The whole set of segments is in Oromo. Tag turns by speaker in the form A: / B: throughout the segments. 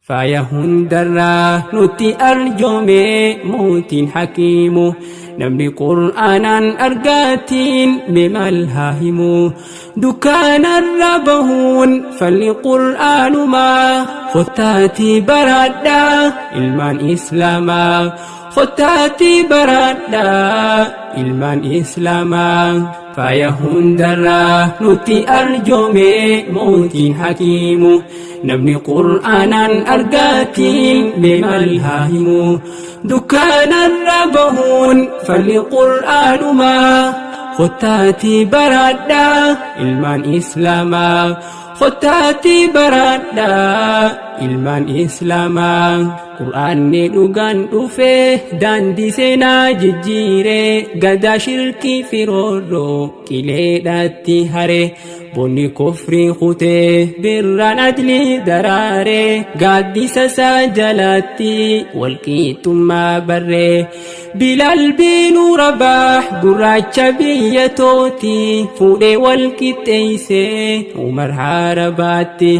A: Faaya hundarraa nutti arjoome mootiin hakiimu. Namni qur'aanaan argatiin mee maal haa himu? Dukkaanarra bahuun falli qur'aanumaa. Kottaatii baradhaa ilmaan islaamaa. Kottaatii baradhaa ilmaan islaamaa. Faaya hundarraa nutti arjoome mootiin hakiimu. Namni qur'aanaan argatiin mee maal haa himu? Dukkaanarra bahuun falli qur'aanumaa. Kottaatii baradhaa ilmaan islaamaa. Kottaatii baradhaa ilmaan islaamaa. Qur'aanni dhugaan dhufee daandii seenaa jijjiiree gadaa shirkii firoorroo qileedhaatti hare. Bonni kufrii kutee birraan adlii daraaree gaaddisa isaa jalatti walqixxummaa barree. Bilaal biinuu Rabaah gurraacha biyya tooti fuudhee wal qixxeessee Umar haara baatti.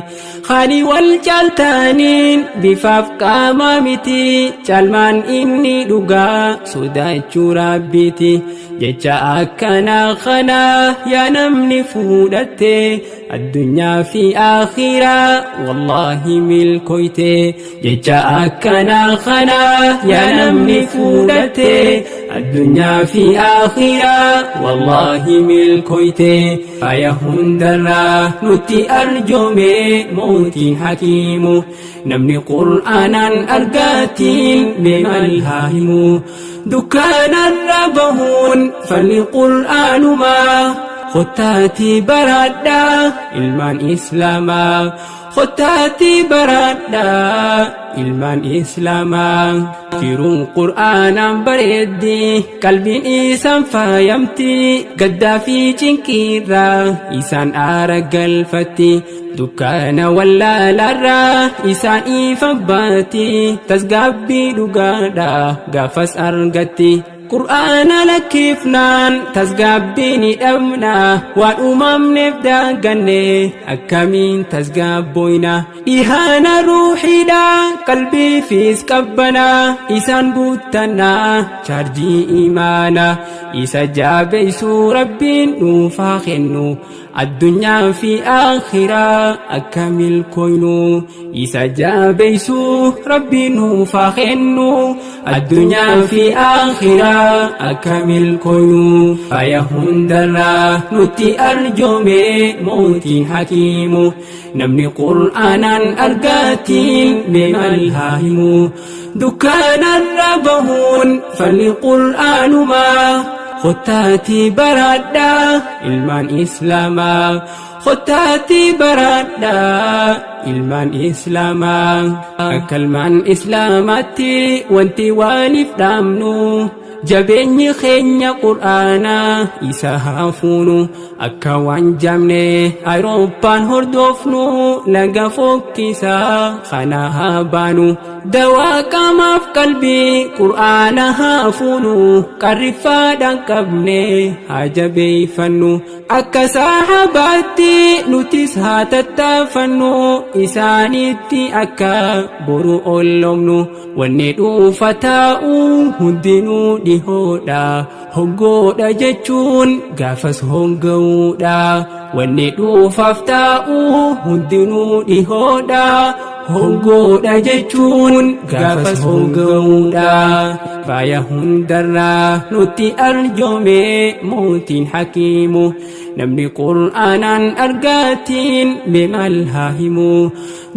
A: Haali wal caaltaaniin bifaaf qaama miti caalmaan inni dhugaa sodaachuu rabbiiti. Jecha akkanaa kanaa yaa namni fuudhatte addunyaa fi akhiraa wallaahi milkoyte. Jecha akkanaa kanaa yaa namni fuudhatte addunyaa fi akhiraa wallaahi milkoyte. Faaya hundarraa nutti arjoome mootiin hakiimu. Namni qur'aanaan argatiin mee maal haa himu? Dukkaanarra bahuun falli qur'aanumaa. Kottaatii baradhaa ilmaan islaamaa. Kottaatii baradhaa ilmaan islaamaa. Jiruun qur'aanaan bareeddi qalbiin isaan faayamti gaddaa fi cinqiirraa isaan aara galfatti. Dukkaana wallaalaarraa isaan ifa baati tasgabbii dhugaadha gaafas argatti. Qur'aana lakkiifnaan tasgabbii ni dhabna waan uumamneef daaganne akkamiin tasgabboyna. Dhihaana ruuxiidha qalbiifis qabbana isaan guuttannaa chaarjii imaana isa jaabeessuu rabbiin dhuunfaa kennu. Addunyaa fi akhiraa akka milkoynu isa jaabeessuu rabbiin nuufaa kennu. Addunyaa fi akhiraa akka milkoynu. Faaya hundarraa nutti arjoome mootiin hakiimu. Namni qur'aanaan argatiin mee maal haa himu? Dukkaanarra bahuun falli qur'aanumaa. Kottaatii baradhaa ilmaan islaamaa. Kottaatii baradhaa ilmaan islaamaa. Akka ilmaan islaamaatti wanti waaliif dhaamnu jabeenyi keenya qur'aanaa isa haa fuunu. Akka waan jaamne Awurooppaan hordofnu laga fokkisaa kana haa baanu. Dawaa qaamaaf qalbii qur'aana haa fuunu qarriffaadhaan qabne haa jabeeffannu. Akka saahabaatti nutis haa tattaafannu isaanitti akka boru olloomnu. Wanni dhuufa taa'u hundinuu dhihoodha. Hongoodha jechuun gaafas honga'uudha. Wanni dhuufaaf taa'u hundinuu dhihoodha. Hongoodha jechuun gaafas honga'uudha. Faaya hundarraa nutti arjoome mootiin hakiimu. Namni qur'aanaan argatiin mee maal haa himu?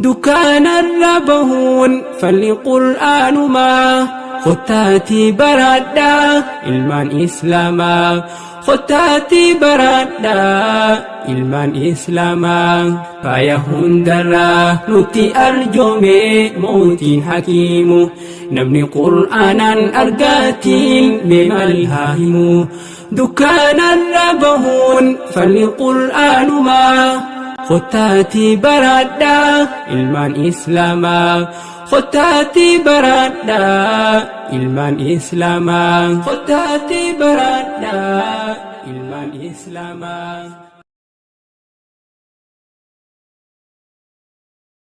A: Dukkaanarra bahuun falli qur'aanumaa. Kottaatii baradhaa ilmaan islaamaa. Kottaatii baradhaa ilmaan islaamaa. Faaya hundarraa nutti arjoome mootiin hakiimu. Namni qur'aanaan argatiin mee maal haa himu? Dukkaanarra bahuun falli qur'aanumaa. Kottaatii baradhaa ilmaan islaamaa. Kottaatii baradhaa ilmaan islaamaa. Kottaatii baradhaa ilmaan islaamaa.